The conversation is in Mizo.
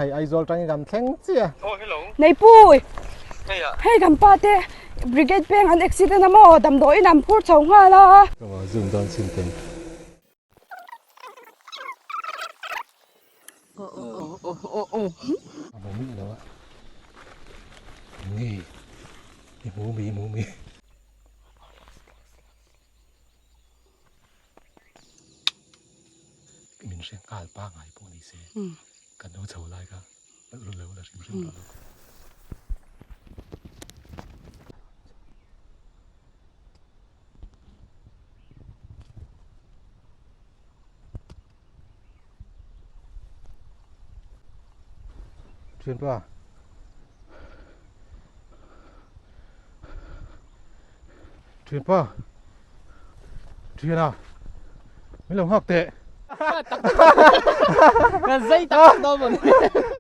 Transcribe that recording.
Hei Aizawl tangin kan thleng chiah. Oh hello. Neipui. Hei ah. Hei kan pa te Brigade peng an accident a maw damdawiin an phur chho nghal a. Ka va zoom dawn chin teng. A hmu mih lo a. Nge i hmu mi i hmu mi. Min hre nghal pangai pawh ni se kan lo chho lai kha lo la hrim hrim tawh lo. Thianpa. Thianpa. Thiana. Min lo nghak teh. Kan zei tak tak dawn maw ni.